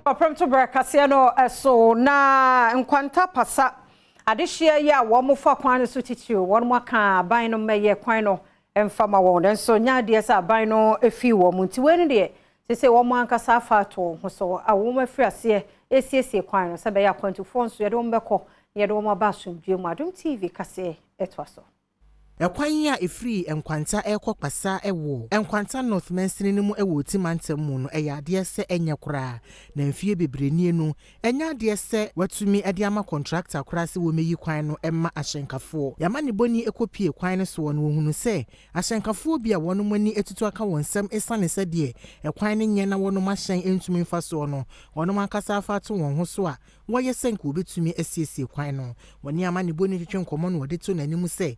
Ɔprɛmtoberɛ kaseɛ no so na Nkwanta Pasa adehyeɛ yi a wɔn fa kwan no so titiriw, wɔn aka aban no mmɛyɛ kwan no mfa ma wɔn, nso nyɛ adeɛ sɛ aban no efi wɔn. Nti wei no deɛ, sese wɔn ankasa afa ato wɔn ho so a wɔn afiri aseɛ esiesie kwan no sɛ bɛyɛ akwantufoɔ nso yɛde wɔn bɛkɔ na yɛde wɔn aba asomdwe mu. Adom TV kaseɛ ɛtoa so. Ɛkwan a ɛfiri Nkwanta ɛrekɔ Kpasa ɛwɔ Nkwanta North mansini no mu ɛwɔ Oti mantam mu no ɛyɛ adeɛ sɛ ɛnyɛ koraa, na mfie bebree nie no ɛnyɛ adeɛ sɛ watumi ɛde ama contractor koraa sɛ wɔmɛyi kwan no ɛma ahyɛnkafoɔ. Yɛama ne bɔni ɛkɔpie kwan no soɔ no, wɔhunu sɛ ahyɛnkafoɔ bi a wɔnom ani atutu aka wɔn nsam ɛsiane sɛdeɛ ɛkwan no nyɛ na wɔnom ahyɛn ntumi mfa soɔ no, wɔnom ankasa afa ato wɔn ho so a wɔyɛ sɛ nka wɔbɛtumi asiesie kwan no. Wɔne ama ne bɔni twetwe nkɔmmɔ no, wɔde to n'anim sɛ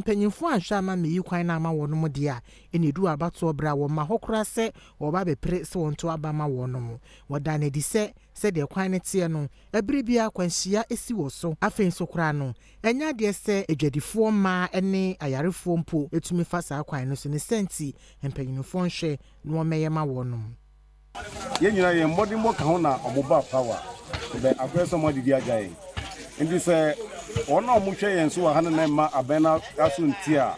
mpanyinfoɔ anhwɛ ama mmeyi kwan no ama wɔnom deɛ a, ɛna edu abatoɔ berɛ a wɔma hɔ koraa sɛ wɔba abɛpere sɛ wɔnto aba ma wɔnom. Wɔda no adi sɛ sɛdeɛ kwan no teɛ no, ɛberɛ biara akwanhyia esi wɔ so. Afei nso koraa no, ɛnyɛ adeɛ sɛ adwadifoɔ mmaa ne ayarefoɔ mpo etumi fa saa kwan no so ne sɛnti mpanyinfoɔ nhwɛ na wɔmmɛyɛ ma wɔnom. Yɛn nyinaa yɛn mmɔdenbɔ ka ho na ɔmo ba power bɛ akɔyɛ sɛ ɔmo adidi agya yɛn. Nti sɛ wɔn a ɔmo hwɛ yɛn so wɔ ha no na ɛma abɛn no aso nti a,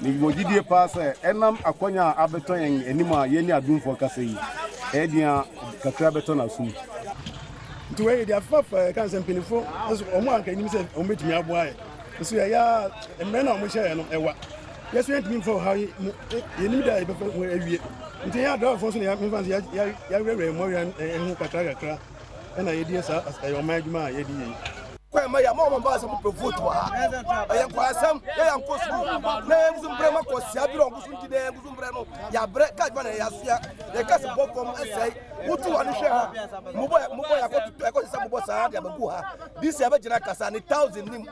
mewɔ gyidie paa sɛ ɛnam akɔnya a abɛtɔ yɛn anim a yɛne adomfoɔ kasa yi, ɛyɛ deɛ a kakra bɛtɔ n'asom. Nti wei deɛ, afafa ɛka sɛ mpanimfoɔ nso ɔmo anka anim sɛ ɔmo bɛtumi aboa yɛ nso, yɛyɛ a mmerɛ no a ɔmo hyɛɛ no ɛwa yɛ so yɛntumi mfa ɔhaw yi mu, yɛnim da a yɛbɛfa mu awie. Nti yɛn adrafoɔ nso na yɛmfa nso yɛawerɛwerɛ mmɔwerɛ ho kakra kakra ɛna yɛdi saa ɛyɛ ɔman adwuma a yɛdi yɛ yi. Kwan ma yɛ ma ɔmo ba sɛ mo pɛ vote wɔ ha, ɛyɛ nkwasɛm. Yɛ yɛ nkɔ sukuu na yɛn nso mbrɛ ma kɔ sia bi na ɔmo so nti dɛ yɛn nso mbrɛ no yɛabrɛ ka adwuma na yɛasoa yɛka sɛ bɔ fam ɛsɛe wotu wa ne hwɛ ha mobɔ mobɔ yɛakɔ tutu ɛkɔ sɛ mobɔ saa de abɛgu ha disi abɛgyina kasa ne thousand nim.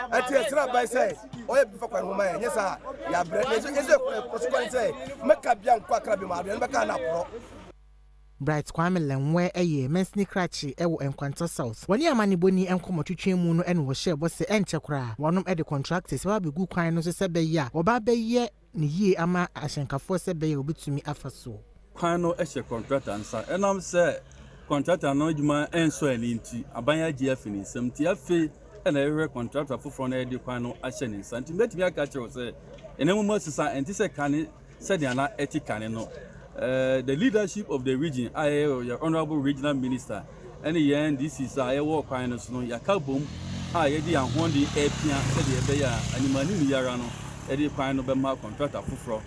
Ɛti ɛsrɛ aban sɛ ɔyɛ bi fa kwan ho ma yɛ nyɛ saa yɛabrɛ yɛsɛ yɛsɛ kɔso kwan sɛ mɛka bia nkɔ akra bi ma aduane bɛka na aporɔ. Bright Kwame Lenwe ɛyɛ mansini krakye ɛwɔ Nkwanta South. Wɔne amanebɔni nkɔmmɔtwetwe mu no, ɛna wɔhyɛ bɔ sɛ ɛnkyɛ koraa wɔnom ɛde contractors bɛba abɛgu kwan no so sɛ bɛyɛ a wɔba bɛyɛ ne yie ama ahyɛnkafoɔ sɛ bɛyɛ a wɔbɛtumi afa soɔ. Kwan no hyɛ contractor nsa. Ɛnam sɛ contractor no adwuma nsɔ ani nti, aban agye afi ne nsam. Nti afei ɛna ɛhwehwɛ contractor foforɔ no ɛde kwan no ahyɛ ne nsa. Nti mbɛtumi aka kyerɛw sɛ ɛnam mu asesa, ɛnte sɛ kane sɛdeɛ na ɛte kane no. The leadership of the region a ɛyɛ yɛ honourable regional minister ɛne yɛn DCs a ɛwɔ kwan no so no, yɛaka bom a yɛde yɛn ahoɔden ɛrepia sɛdeɛ ɛbɛyɛ a animanim yara no, yɛde kwan no bɛma contractor foforɔ.